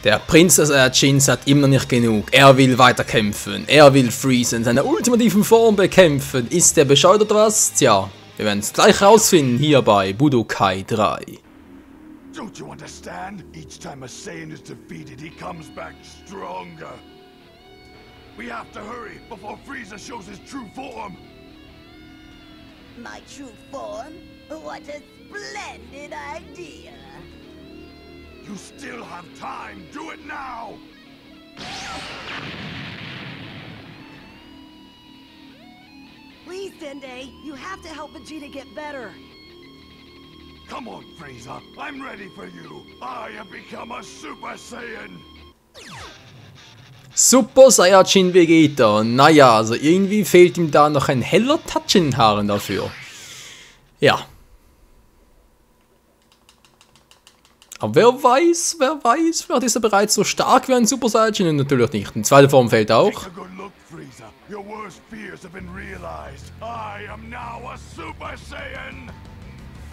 Der Prinz des Saiyajins hat immer noch nicht genug. Er will weiter kämpfen. Er will Freeza in seiner ultimativen Form bekämpfen. Ist der bescheuert oder was? Tja, wir werden es gleich rausfinden hier bei Budokai 3. Don't you understand? Each time a Saiyan is defeated, he comes back stronger. We have to hurry before Frieza shows his true form. My true form? What a splendid idea! You still have time. Do it now. Please, Dende, you have to help Vegeta get better. Come on, Frieza. I'm ready for you. I have become a Super Saiyan. Super Saiyajin Vegeta. Naja, also irgendwie fehlt ihm da noch ein heller Touch in den Haaren dafür. Ja. Aber wer weiß, vielleicht ist er bereits so stark wie ein Super Saiyajin und natürlich nicht. Die zweite Form fehlt auch. Take a good look, Frieza. Your worst fears have been realized. I am now a Super Saiyan.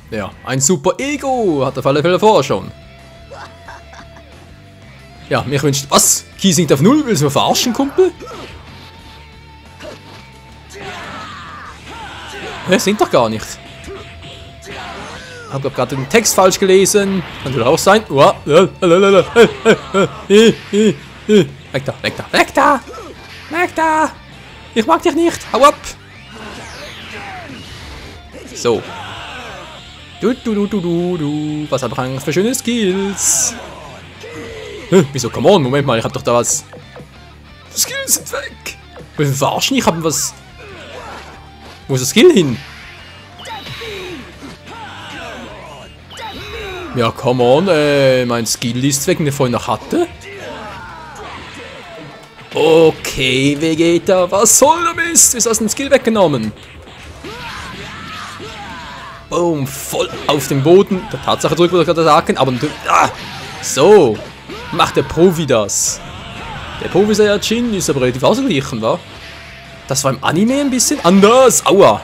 Ja, ein Super Ego hat er auf alle Fälle vorher schon. Ja, mich wünscht... Was? Ki sinkt auf 0? Willst du mich verarschen, Kumpel? Hä, singt doch gar nicht. Ich habe gerade den Text falsch gelesen. Kann natürlich auch sein. Weg da, weg da, weg da! Weg da! Ich mag dich nicht! Hau ab! So. Du. Was hab ich eigentlich für schöne Skills? Wieso? Come on, Moment mal, ich hab doch da was. Die Skills sind weg! Will ich mich verarschen? Ich hab was. Wo ist das Skill hin? Ja, come on, mein Skill ist weg, den ich vorhin noch hatte. Okay, Vegeta, was soll der Mist? Wieso hast du den Skill weggenommen? Boom, voll auf den Boden. Der Tatsache zurück, würde ich gerade sagen, aber so, macht der Profi das. Der Profi Saiyajin ist aber relativ ausgeglichen, wa? Das war im Anime ein bisschen anders. Aua.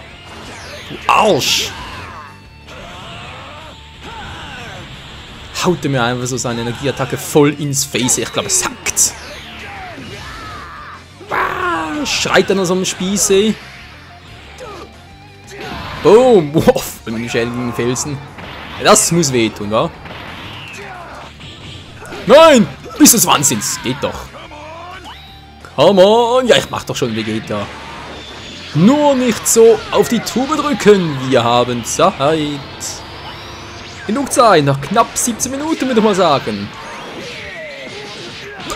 Du Arsch. Haut er mir einfach so seine Energieattacke voll ins Face. Ich glaube, es hackt. Schreit dann aus so einem Spieße. Boom. Wow, von dem schädigen Felsen. Das muss wehtun, wa? Nein! Bist du des Wahnsinns? Geht doch. Come on! Ja, ich mach doch schon Vegeta. Nur nicht so auf die Tube drücken. Wir haben Zeit. Genug Zeit. Noch knapp 17 Minuten, würde ich mal sagen.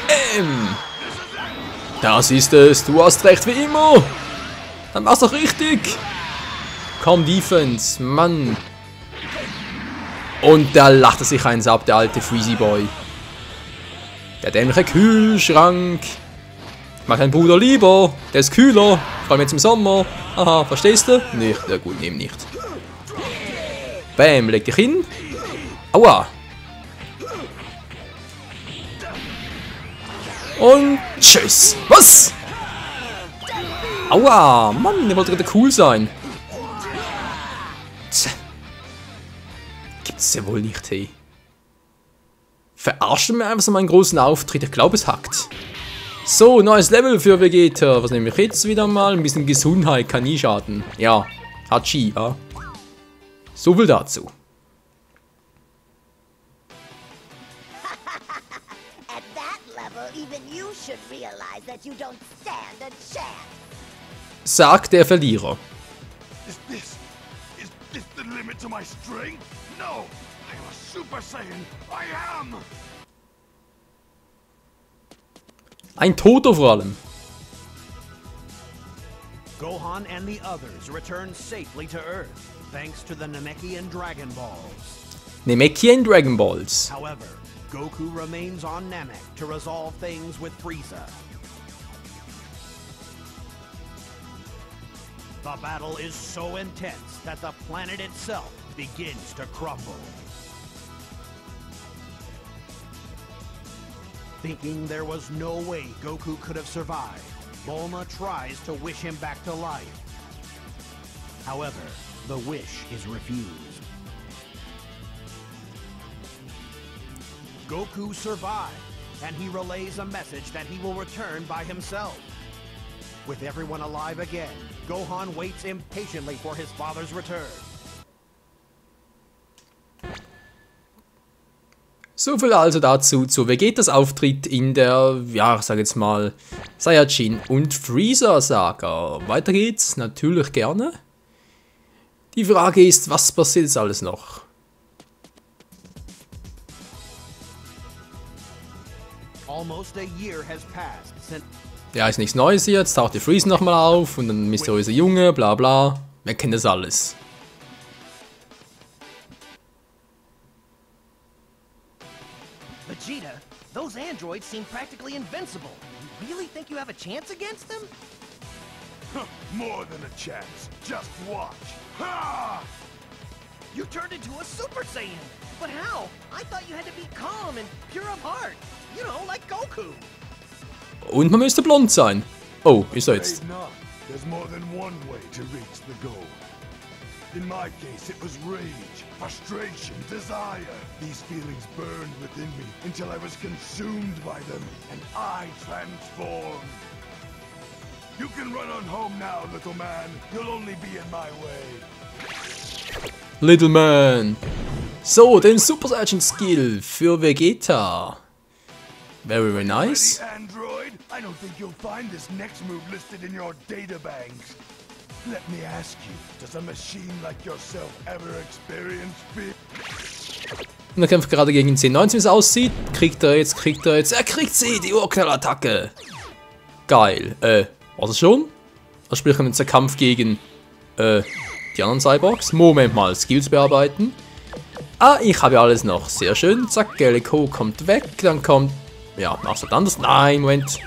Bäm! Das ist es. Du hast recht wie immer. Dann mach's doch richtig. Komm, Defense. Mann. Und da lacht er sich eins ab, der alte Freezy Boy. Der dämliche Kühlschrank. Ich mag deinen Bruder lieber. Der ist kühler. Vor allem jetzt im Sommer. Aha, verstehst du? Nicht. Ja gut, nehm nicht. Bam, leg dich hin. Aua. Und tschüss. Was? Aua. Mann, der wollte gerade cool sein. Tch. Gibt's ja wohl nicht, hey. Verarscht mir einfach so meinen großen Auftritt. Ich glaube, es hackt. So, neues Level für Vegeta. Was nehme ich jetzt wieder mal? Ein bisschen Gesundheit kann nie schaden. Ja, Hachi, ja. So viel dazu. At that level, even you should realize that you don't stand a chance. Sagt der Verlierer. Is this the limit to my strength? No! I am a Super Saiyan! I am! Ein Toter vor allem. Gohan and the others returned safely to Earth, thanks to the Namekian Dragon Balls. Namekian Dragon Balls. However, Goku remains on Namek to resolve things with Frieza. The battle is so intense that the planet itself begins to crumble. Thinking there was no way Goku could have survived, Bulma tries to wish him back to life. However, the wish is refused. Goku survived, and he relays a message that he will return by himself. With everyone alive again, Gohan waits impatiently for his father's return. So viel also dazu zu Vegetas Auftritt in der, ja, ich sag jetzt mal, Saiyajin und Freezer Saga. Weiter geht's, natürlich gerne. Die Frage ist, was passiert jetzt alles noch? Almost a year has passed since Ja, ist nichts Neues hier, jetzt taucht der Freezer nochmal auf und dann mysteriöser Junge, bla bla. Wir kennen das alles. Vegeta, those androids seem practically invincible. You really think you have a chance against them? More than a chance. Just watch. Ha! You turned into a Super Saiyan! But how? I thought you had to be calm and pure of heart. You know, like Goku. Und man müsste blond sein. Oh, ist er jetzt. Afraid not. There's more than one way to reach the goal. In my case, it was rage, frustration, desire. These feelings burned within me until I was consumed by them, and I transformed. You can run on home now, little man. You'll only be in my way. Little Man. So, den Super Saiyan Skill für Vegeta. Very, very nice. Ready, android? I don't think you'll find this next move listed in your databanks. Let me ask you, does a machine like yourself ever experience fear? Und er kämpft gerade gegen 10-19, wie es aussieht. Kriegt er jetzt. Er kriegt sie, die Urknallattacke. Geil. Was ist schon? Was spricht jetzt der Kampf gegen, die anderen Cyborgs? Moment mal, Skills bearbeiten. Ah, ich habe ja alles noch. Sehr schön. Zack, Gelico kommt weg. Dann kommt, ja, mach's halt anders. Nein, Moment.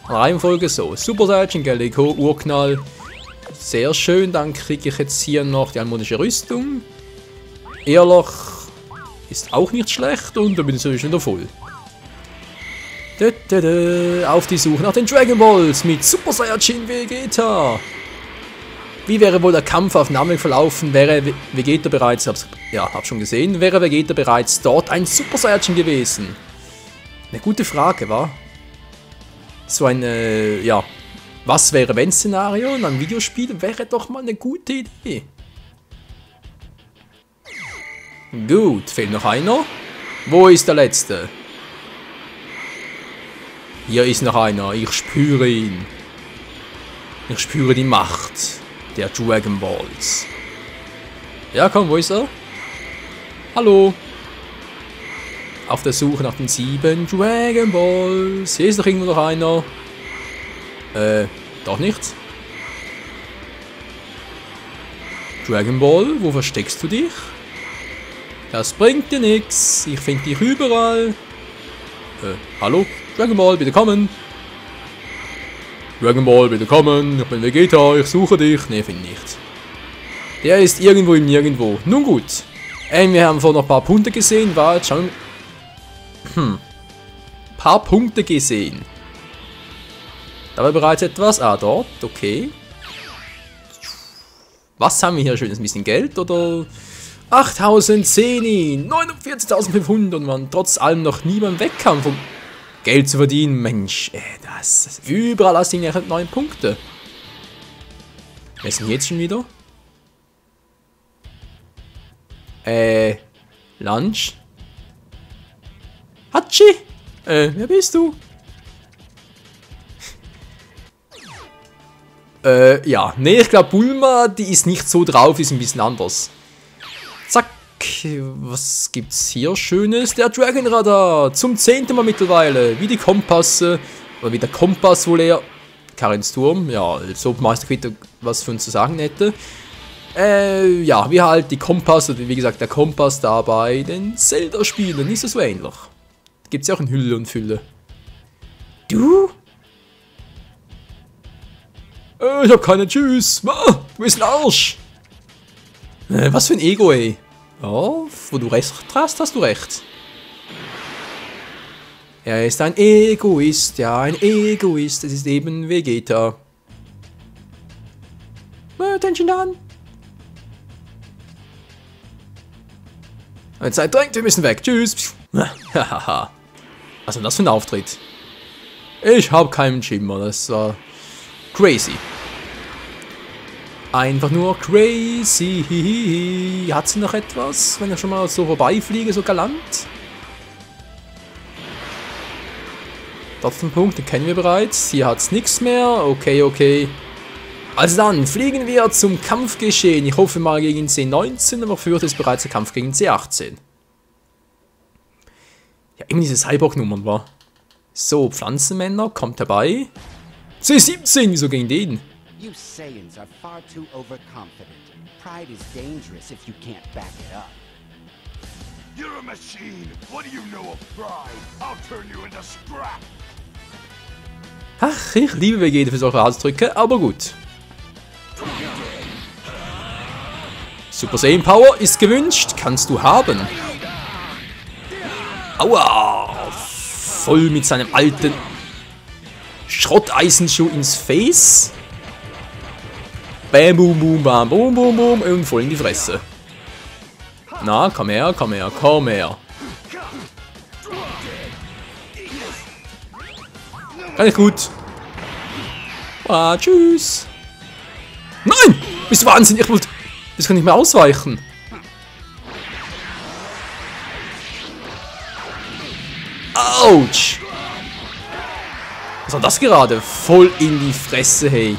Reihenfolge so. Super Saiyan, Gelico, Urknall. Sehr schön, dann kriege ich jetzt hier noch die almonische Rüstung. Ehrloch ist auch nicht schlecht und dann bin ich schon wieder voll. Auf die Suche nach den Dragon Balls mit Super Saiyajin Vegeta. Wie wäre wohl der Kampf auf Namek verlaufen, wäre Vegeta bereits, hab schon gesehen, wäre Vegeta bereits dort ein Super Saiyajin gewesen? Eine gute Frage, wa? So ein, was wäre wenn Szenario in einem Videospiel wäre doch mal eine gute Idee. Gut, fehlt noch einer. Wo ist der letzte? Hier ist noch einer, ich spüre ihn. Ich spüre die Macht der Dragon Balls. Ja, komm, wo ist er? Hallo. Auf der Suche nach den 7 Dragon Balls. Hier ist doch irgendwo noch einer. Doch nichts. Dragon Ball, wo versteckst du dich? Das bringt dir nichts. Ich finde dich überall. Hallo? Dragon Ball, bitte kommen. Dragon Ball, bitte kommen. Ich bin Vegeta, ich suche dich. Ne, finde ich nicht. Der ist irgendwo im Nirgendwo. Nun gut. Wir haben vorhin noch ein paar Punkte gesehen. War jetzt schon. Paar Punkte gesehen. Da war bereits etwas. Ah, dort. Okay. Was haben wir hier schönes? Ein bisschen Geld oder? 8000 Zeni, 49.500 und man trotz allem noch niemand wegkam, vom Geld zu verdienen. Mensch, das überall hast du 9 Punkte. Wer ist denn jetzt schon wieder? Lunch? Hatschi? Wer bist du? Ja, nee, ich glaube Bulma, die ist nicht so drauf, ist ein bisschen anders. Zack, was gibt's hier Schönes? Der Dragon Radar, zum 10. Mal mittlerweile, wie die Kompasse, oder wie der Kompass wohl eher. Karins Turm, ja, als ob Meister Quitter was für uns zu sagen hätte. Ja, wie halt die Kompass, oder wie gesagt der Kompass da bei den Zelda-Spielen, ist das so ähnlich. Gibt's ja auch in Hülle und Fülle. Du? Ich hab keine Tschüss. Du bist ein Arsch. Was für ein Ego, ey. Ja, wo du recht hast, hast du recht. Er ist ein Egoist, ja, ein Egoist. Es ist eben Vegeta. Attention an. Eine Zeit drängt, wir müssen weg. Tschüss. Hahaha. Was ist denn das für ein Auftritt? Ich habe keinen Schimmer, das war crazy. Einfach nur crazy. Hat sie noch etwas, wenn ich schon mal so vorbeifliege, so galant? Punkt, den kennen wir bereits. Hier hat es nichts mehr. Okay, okay. Also dann fliegen wir zum Kampfgeschehen. Ich hoffe mal gegen C19, aber fürchte es bereits der Kampf gegen C18. Ja, immer diese Cyborg-Nummern, wa? So, Pflanzenmänner, kommt dabei. C17, wieso gegen den? You Saiyans are far too overconfident. Pride is dangerous if you can't back it up. You're a machine. What do you know of pride? I'll turn you into scrap. Ach, ich liebe Vegeta für solche Ausdrücke, aber gut. Super Saiyan Power ist gewünscht, kannst du haben. Aua! Voll mit seinem alten Schrotteisenschuh ins Face. Bam, boom, boom, bam, boom, boom, boom und voll in die Fresse. Na, komm her, komm her, komm her. Kann ich gut. Ah, tschüss. Nein! Bist du wahnsinnig? Ich wollte... Das kann nicht mehr ausweichen. Autsch! Was war das gerade? Voll in die Fresse, hey.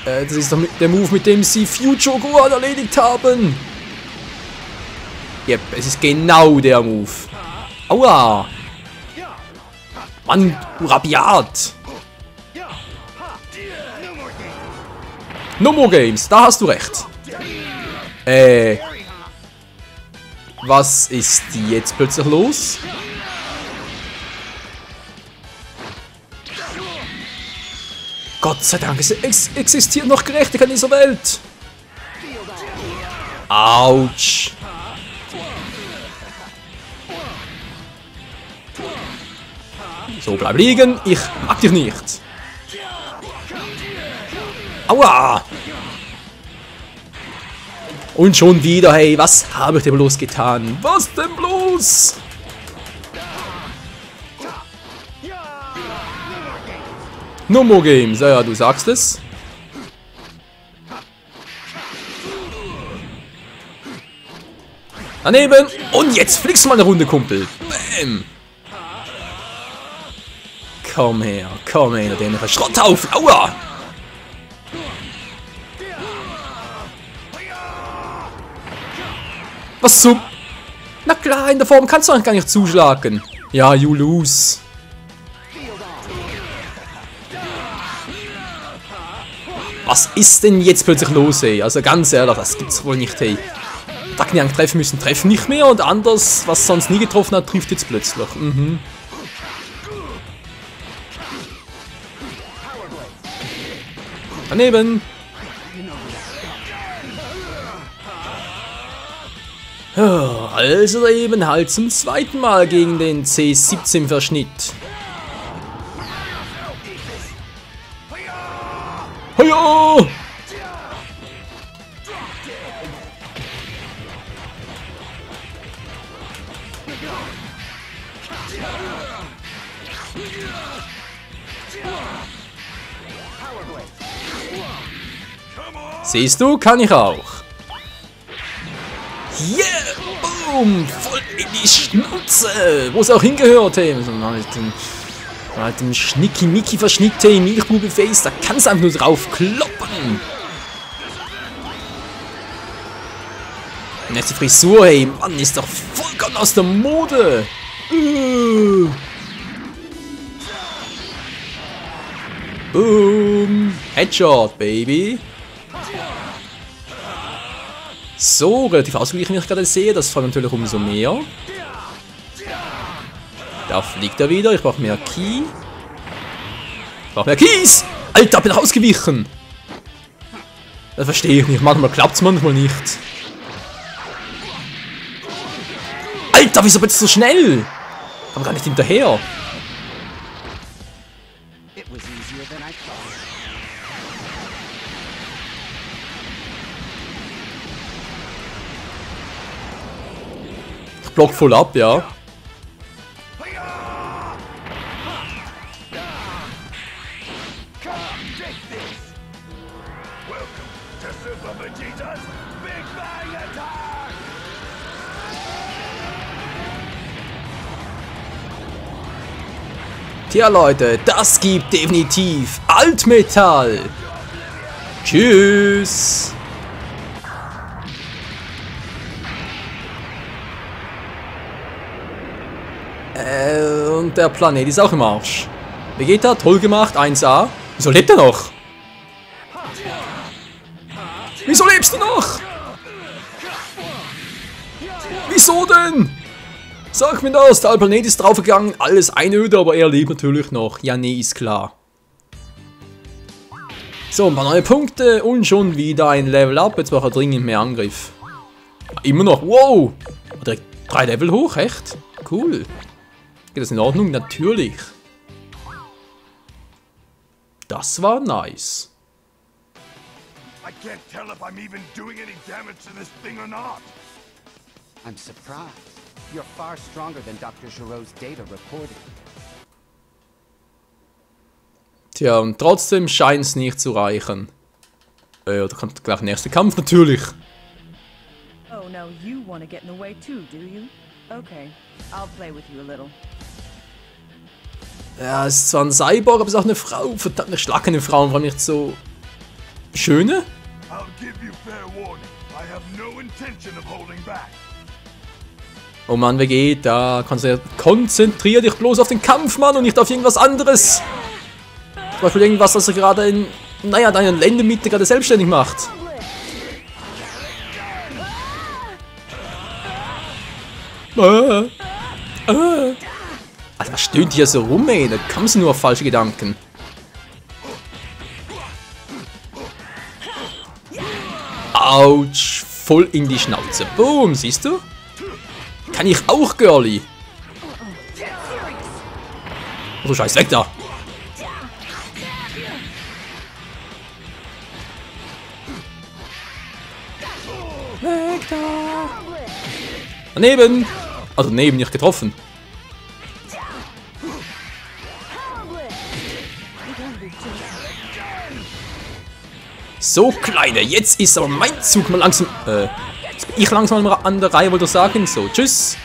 Das ist doch der Move, mit dem sie Future Gohan erledigt haben. Yep, es ist genau der Move. Aua! Mann, du Rabiat! No more games, da hast du recht. Was ist jetzt plötzlich los? Gott sei Dank, es existiert noch Gerechtigkeit in dieser Welt. Autsch. So, bleib liegen. Ich mag dich nicht. Aua. Und schon wieder, hey, was habe ich denn bloß getan? Was denn bloß? No more games, ja, du sagst es. Daneben. Und jetzt fliegst du mal eine Runde, Kumpel. Bäm. Komm her, den Schrotthaufen. Aua. Was zum... Na klar, in der Form kannst du eigentlich gar nicht zuschlagen. Ja, you lose. Was ist denn jetzt plötzlich los, ey? Also ganz ehrlich, das gibt's wohl nicht, hey. Dagnyang treffen müssen, treffen nicht mehr und anders, was sonst nie getroffen hat, trifft jetzt plötzlich. Mhm. Daneben. Ja, also eben halt zum zweiten Mal gegen den C17-Verschnitt. Heya! Siehst du, kann ich auch. Yeah! Boom! Voll in die Schnauze! Wo es auch hingehört, hey. Mit dem Schnicki-Micki-Verschnitt, hey, Milchbube-Face, da kannst du einfach nur drauf kloppen. Und jetzt die Frisur, hey, Mann, ist doch vollkommen aus der Mode. Boom! Headshot, Baby! So, relativ ausgeglichen, wie ich gerade sehe. Das freut mich natürlich umso mehr. Da fliegt er wieder. Ich brauche mehr Ki. Ich brauche mehr Kies! Alter, bin ich ausgewichen! Das verstehe ich nicht. Manchmal klappt es, manchmal nicht. Alter, wieso bist du so schnell? Ich komme gar nicht hinterher. block voll ab, ja. Welcome to Super Vegeta's Big Bang Attack! Tja Leute, das gibt definitiv Altmetall. Tschüss. Und der Planet ist auch im Arsch. Vegeta, toll gemacht, 1A. Wieso lebt er noch? Wieso lebst du noch? Wieso denn? Sag mir das, der Planet ist draufgegangen, alles einöde, aber er lebt natürlich noch. Ja, nee, ist klar. So, ein paar neue Punkte und schon wieder ein Level up. Jetzt braucht er dringend mehr Angriff. Immer noch, wow! Direkt 3 Level hoch, echt? Cool. Geht das in Ordnung? Natürlich. Das war nice. I can't tell if I'm even doing any damage to this thing or not. I'm surprised. You're far stronger than Dr. Giroux's data reported. Tja, und trotzdem scheint es nicht zu reichen. Da kommt gleich der nächste Kampf, natürlich. Oh, now you want to get in the way too, do you? Okay, I'll play with you a little. Ja, es ist zwar ein Cyborg, aber es ist auch eine Frau. Verdammt, ich schlag keine Frauen, vor allem nicht so schöne. I'll give you fair warning. I have no intention of holding back. Oh Mann, Vegeta, konzentrier dich bloß auf den Kampf, Mann, und nicht auf irgendwas anderes. Zum Beispiel irgendwas, das er gerade in, naja, deiner Lendemitte gerade selbstständig macht. Alter, was stöhnt hier so rum, ey? Da kommst du nur auf falsche Gedanken. Autsch, voll in die Schnauze. Boom, siehst du? Kann ich auch, Girlie. Oh, du Scheiß, weg da. Weg da. Daneben. Also daneben, nicht getroffen. So, Kleine, jetzt ist aber mein Zug mal langsam... Jetzt bin ich langsam an der Reihe, wollte ich sagen. So, tschüss.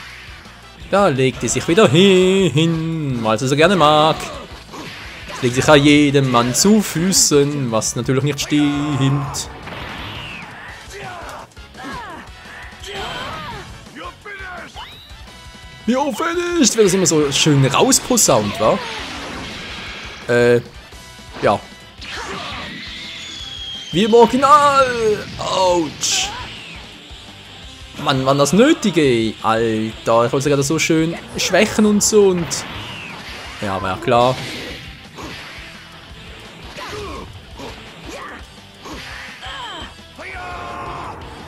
Da legt er sich wieder hin, weil er so gerne mag. Das legt sich ja jedem Mann zu Füßen, was natürlich nicht stimmt. You're finished! Wird das immer so schön rausposaunt, wa? Ja. Wie im Original! Autsch! Mann, wann das nötig, ey? Alter, ich wollte sie gerade so schön schwächen und so und... Ja, war ja klar.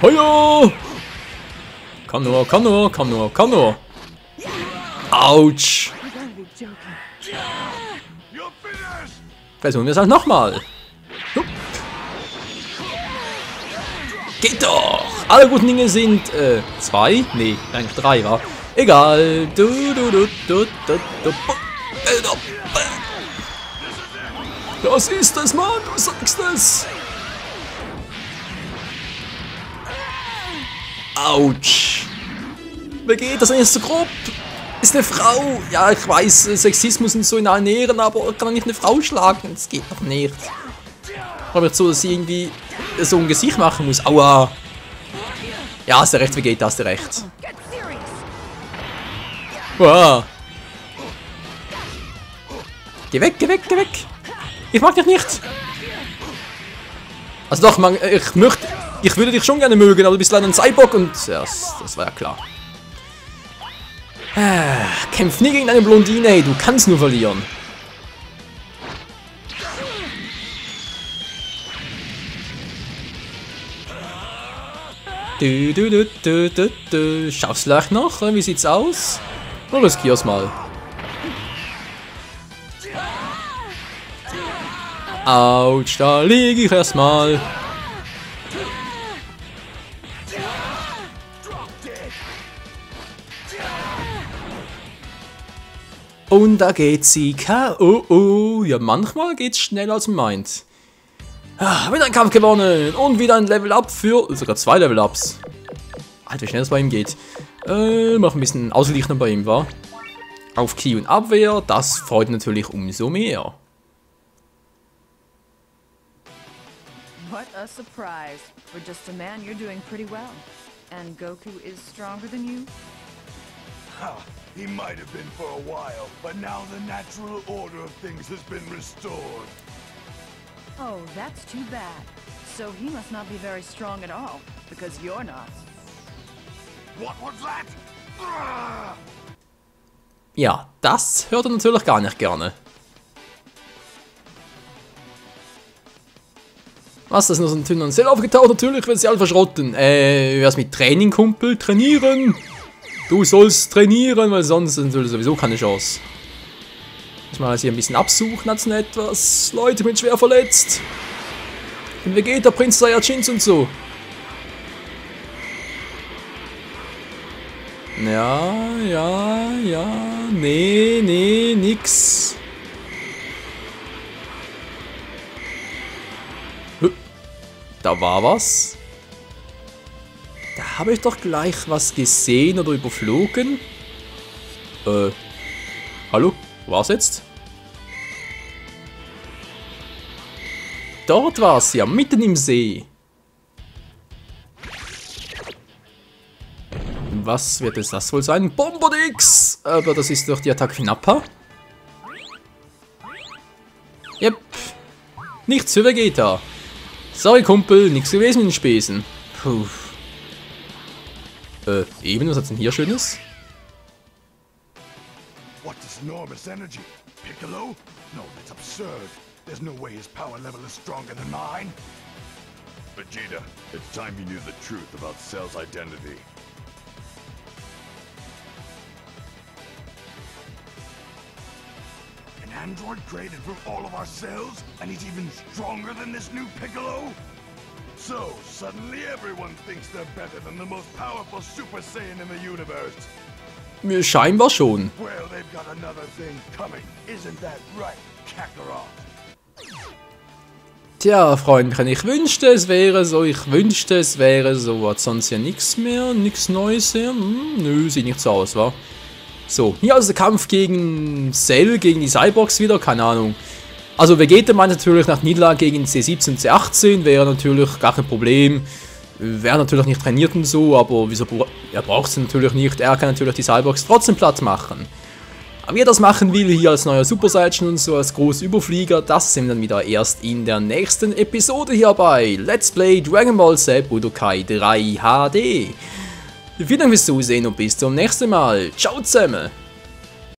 Heyo! Komm nur, komm nur, komm nur, komm nur! Autsch! Versuchen wir es halt nochmal. Geht doch! Alle guten Dinge sind, 2? Nee, eigentlich 3, war. Egal. Das ist es, Mann, du sagst es! Autsch! Wer geht das eigentlich so grob? Ist eine Frau. Ja, ich weiß, Sexismus und so in allen Ehren, aber kann man nicht eine Frau schlagen? Das geht doch nicht. Aber jetzt so, dass sie irgendwie so ein Gesicht machen muss. Aua! Ja, hast du recht, Vegeta, hast du recht. Wow. Geh weg, geh weg, geh weg! Ich mag dich nicht! Also doch, man, ich würde dich schon gerne mögen, aber du bist leider ein Cyborg und ja, das war ja klar. Kämpf nie gegen eine Blondine, ey, du kannst nur verlieren. Schaffst du gleich noch? Wie sieht's aus? Nur riskier's mal. Autsch, da liege ich erstmal. Und da geht sie. K.O.O. Ja, manchmal geht's schneller als man meint. Ah, wieder ein Kampf gewonnen. Und wieder ein Level Up für... Sogar 2 Level Ups. Alter, wie schnell das bei ihm geht. Mach ein bisschen Ausgleichen bei ihm, wa? Auf Ki und Abwehr. Das freut natürlich umso mehr. What a surprise. For just a man, you're doing pretty well. And Goku is stronger than you? Ha! He might have been for a while, but now the natural order of things has been restored. Oh, that's too bad. So he must not be very strong at all, because you're not. What was that? Ah! Ja, das hört er natürlich gar nicht gerne. Was, das ist noch so ein Tünder Zell aufgetaucht? Natürlich werden sie alle verschrotten. Wie wär's mit Training, Kumpel? Trainieren! Du sollst trainieren, weil sonst sind sowieso keine Chance. Muss mal hier ein bisschen absuchen, hat's nicht etwas. Leute, ich bin schwer verletzt. Und Vegeta, Prinz Saiyajins und so. Ja, nee, nix. Da war was. Da habe ich doch gleich was gesehen oder überflogen. Hallo? Wo war's jetzt? Dort war's ja, mitten im See. Was wird es das wohl sein? Bombodix! Aber das ist doch die Attacke von Nappa. Yep. Nichts für Vegeta. Sorry, Kumpel, nichts gewesen mit den Spesen. Puh. Eben, was hat's denn hier Schönes? What this enormous energy? Piccolo? No, that's absurd. There's no way his power level is stronger than mine. Vegeta, it's time you knew the truth about Cell's identity. An android created from all of our cells? And he's even stronger than this new Piccolo? So, suddenly everyone thinks they're better than the most powerful Super Saiyan in the universe. Scheinbar schon. Well, they've got another thing coming. Isn't that right, Kakarot? Tja, Freundchen, ich wünschte es wäre so, Hat sonst ja nichts mehr, nichts Neues hier. Nö, sieht nicht so aus, wa? So, hier also der Kampf gegen Cell, gegen die Cyborgs wieder, keine Ahnung. Also Vegeta meint natürlich nach Niederlage gegen C17 und C18 wäre natürlich gar kein Problem. Wäre natürlich nicht trainiert und so, aber wieso er braucht es natürlich nicht. Er kann natürlich die Cyborgs trotzdem platt machen. Aber wie er das machen will, hier als neuer Super Saiyan und so als großer Überflieger, das sehen wir dann wieder erst in der nächsten Episode hier bei Let's Play Dragon Ball Z Budokai 3 HD. Vielen Dank fürs Zusehen und bis zum nächsten Mal. Ciao zusammen!